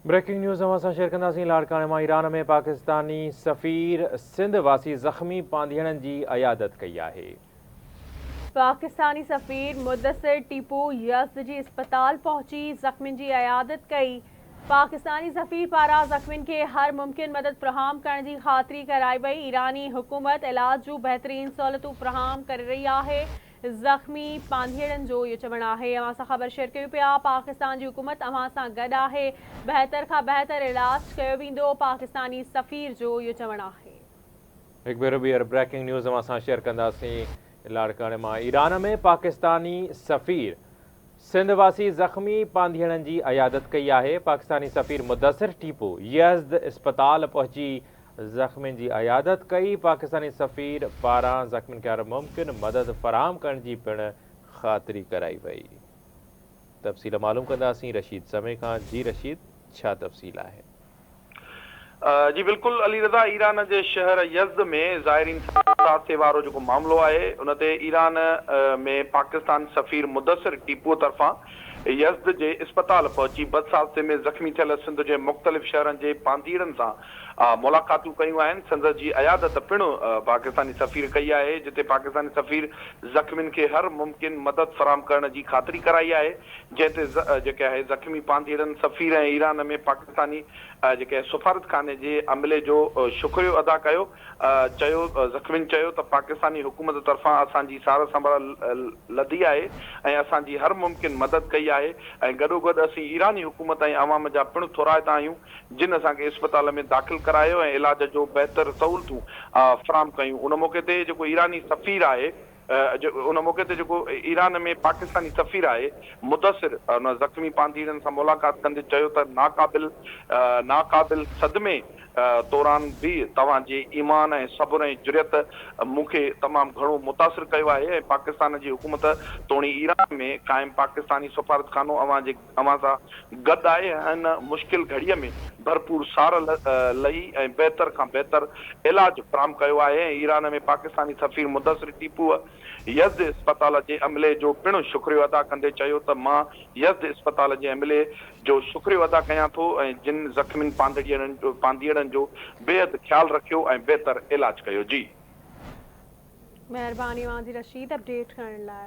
Breaking news اوهان سان share ڪنداسين لاڙڪاڻي مان ايران ۾ پاڪستاني سفير سنڌ واسي زخمي پانڌيئڙن جي عيادت ڪئي آهي. پاڪستاني سفير مدثر ٽيپو يزد جي اسپتال پهچي زخمين جي عيادت ڪئي. پاڪستاني سفير پاران زخمين کي هر ممڪن مدد فراهم ڪرڻ جي خاطري ڪرائي وئي. ايراني حڪومت علاج جون بهترين سهولتون فراهم ڪري رهي آهي. زخمي پانڌيئڙن جو اهو چوڻ آهي اوهان سان خبر شيئر ڪيون پيا پاڪستان جي حڪومت اوهان سان گڏ آهي بهتر کان بهتر علاج ڪيو ويندو پاڪستاني سفير جو اهو چوڻ آهي. هڪ ڀيرو ٻيهر بريڪنگ نيوز اوهان سان شيئر ڪنداسين لاڙڪاڻي مان ايران ۾ پاڪستاني سفير سنڌ واسي زخمي پانڌيئڙن جي عيادت ڪئي آهي پاڪستاني سفير مدثر ٽيپو يزد اسپتال پهچي زخمين جي عيادت ڪئي، پاڪستاني سفير پاران زخمين کي هر ممڪن مدد فراهم ڪرڻ جي پڻ خاطري ڪرائي وئي. تفصيل معلوم ڪنداسين رشيد سمي کان، جي رشيد ڇا تفصيل آهي؟ جي بلڪل علي رضا ايران جي شهر يزد ۾ زائرين سان حادثي وارو جيڪو معاملو آهي ان تي ايران ۾ پاڪستان سفير مدثر ٽيپو طرفان يزد جي اسپتال پهچي بس حادثي ۾ زخمي ٿيل سنڌ جي مختلف شهرن جي پانڌيئڙن سان ملاقاتون ڪيون آهن، سندس جي عيادت پڻ پاڪستاني سفير ڪئي آهي، جتي پاڪستاني سفير زخمين کي هر ممڪن مدد فراهم ڪرڻ جي خاطري ڪرائي آهي، جنهن تي جيڪي آهي زخمي پانڌيئڙن سفير ۽ ايران ۾ پاڪستاني جيڪي سفارتخاني جي عملي جو شڪريو ادا ڪيو چيو زخمين چيو ته پاڪستاني حڪومت طرفان اسان جي سار سنڀال لڌي آهي ۽ اسان جي هر ممڪن مدد ڪئي آهي ۽ گڏوگڏ اسين ايراني حڪومت ۽ عوام جا پڻ ٿورائتا آهيون جن اسان کي اسپتال ۾ داخل ڪرايو ۽ علاج جو بهتر سهولتون فراهم ڪيون ان موقعي تي جيڪو ايراني سفير آهي ان موقعي تي جيڪو ايران ۾ پاڪستاني سفير آهي مدثر ان زخمي پانڌيئڙن سان ملاقات ڪندي چيو ته ناقابل ناقابل صدمي دوران به توهان جي ايمان ۽ صبر ۽ جرئت مون کي تمام گهڻو متاثر ڪيو آهي ۽ پاڪستان جي حڪومت توڻي ايران ۾ قائم پاڪستاني سفارتخانو اوهان جي اوهان سان گڏ آهي ۽ هن مشڪل گهڙيء ۾ ڀرپور سار لهي ۽ بهتر کان بهتر علاج فراهم ڪيو آهي ۽ ايران ۾ پاڪستاني سفير مدثر ٽيپوء يزد اسپتال جي عملي جو پڻ شڪريو ادا ڪندي چيو ته مان يزد اسپتال جي عملي جو شڪريو ادا ڪيان ٿو ۽ جن زخمين پانڌيئڙن جو بيحد خيال رکيو ۽ بهتر علاج ڪيو جي. مهرباني اوهان جي رشيد اپڊيٽ ڪرڻ لاء.